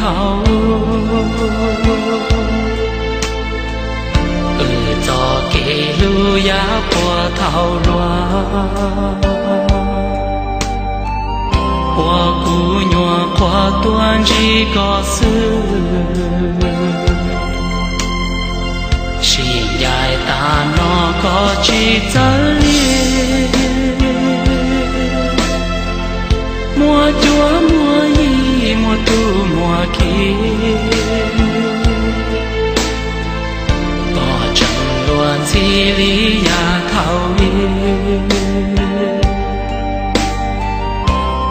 tau wb txoj kev hlub yav puag thaum hluas, uas kuv nyuam qhuav tuaj ntsib koj xwb. Sim ncaim tas no koj tsis txawj li, muaj cuab muaj yig muaj tub muaj ki, koj tseem luag ntxhi li yav thaum ub,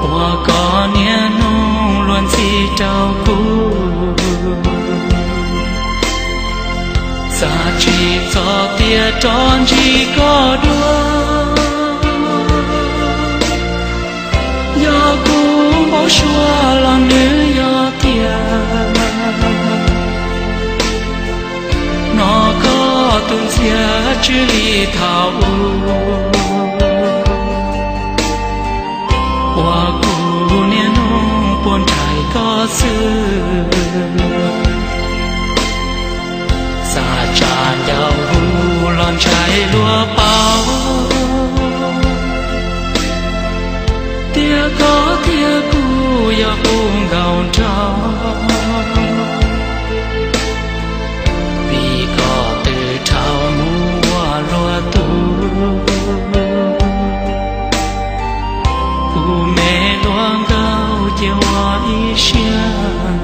uas koj niaj hnub luag ntxhi rau kuv. Xav tsis txog tias rov ntsib koj dua, yog kuv npau suav los nws yog tiag. Hnov koj tus ntxhias tsw li thaum ub, uas kuv niaj hnub puag nraim koj xwb. Xav tsa ncauj hu los ntshai luag paub, tias koj thiab kuv yog qub nkaus nraug. Vim koj twb dhau mus ua luag tug, kuv me hluas nkauj cia ua ib siab.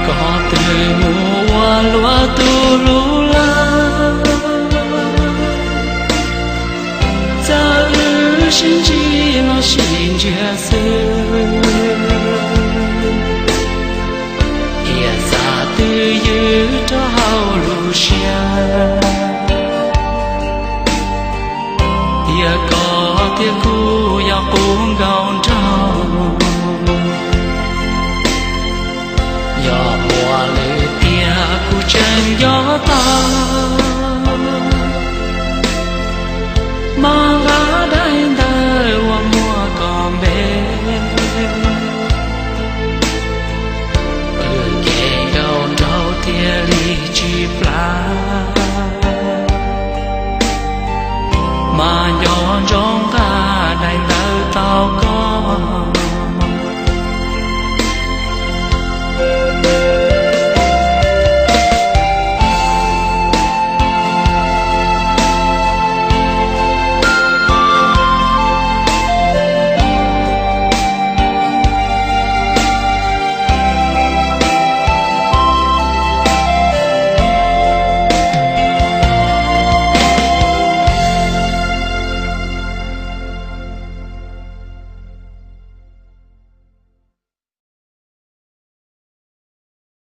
Koj twb mus ua luag tug lub lawm, txawm wb sib ntsib los sib ntsiag xwb, thiaj xav twj ywm rau hauv lub siab, tias koj thiab kuv yog qub nkaus nraug. Yog muaj lwm tiam kuv tseem nco tau, mas